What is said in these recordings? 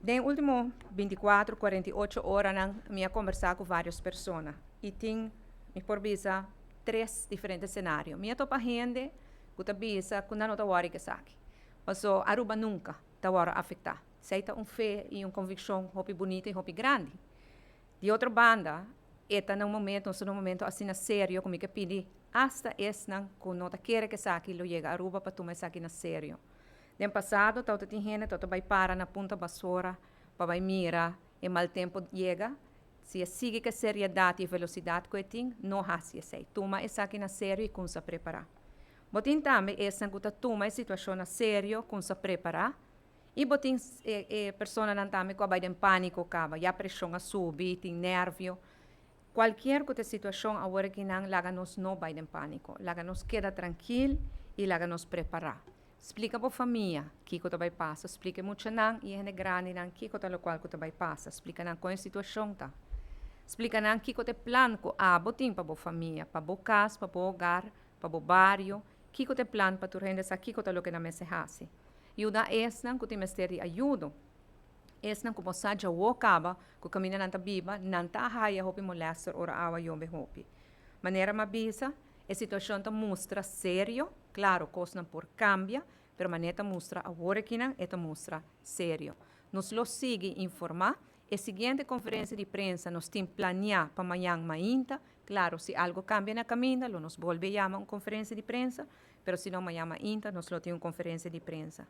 Den último 24, 48 oranan mi a kombersá ku vários persona i tin, mi por bisa, tres diferente senario. Mi a topa hende ku ta bisa ku nan no ta wòri ku esaki. Paso Aruba nunka ta wòrdu afektá. Esei ta un fe i un konvikshon hopi bunita i hopi grandi. Di otro banda, e ta na un momento, nos ta na un momento asina serio ku mi ke pidi asta esnan ku no ta kere ku esaki lo yega Aruba pa tuma esaki na serio. Den pasado tabata tin hende tabata bai para na Punta Basora pa bai mira e mal tempo yega. Si e sigui ku e seriedat i e velosidat ku e tin, no hasi esei. Tuma esaki na serio i kumsa prepará. Bo tin tambe esnan ku ta tuma e situashon na serio, kumsa prepará, i bo tin e personanan tambe ku a bai den pániko kaba, ya preshon a subi, tin nèrvio. Kualkier ku ta e situashon awor akinan, laga nos no bai den pániko. Laga nos keda trankil i laga nos prepará. Splika bo famia kiko ta bai pasa. Splika e muchanan i e hende grandinan kiko ta lokual ku ta bai pasa. Splika nan kon e situashon ta. Splika nan kiko ta e plan ku abo tin pa bo famia, pa bo kas, pa bo hogar, pa bo bario. Kiko ta e plan pa tur hende sa kiko ta loke nan mester hasi. Yuda esnan ku tin mester di ayudo. Esnan ku bo sa djawo kaba ku kaminda nan ta biba, nan ta haya hopi molèster ora awa yobe hopi. Manera m'a bisa, e situashon ta mustra serio. Klaro, kosnan por kambia, pero manera ta mustra awor akinan, e ta mustra serio. Nos lo sigui informá. E siguiente konferensia di prensa nos tin planiá pa mañan mainta. Klaro, si algo kambia na kaminda, lo nos bolbe yama un konferensia di prensa, pero si no mañan mainta nos lo tin un konferensia di prensa.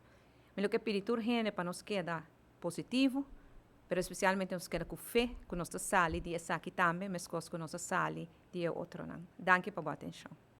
Mi lo ke pidi tur hende pa nos keda positivo, pero espesialmente nos keda ku fe ku nos ta sali di esaki tambe, meskos ku nos a sali di e otronan. Danki pa bo atenshon.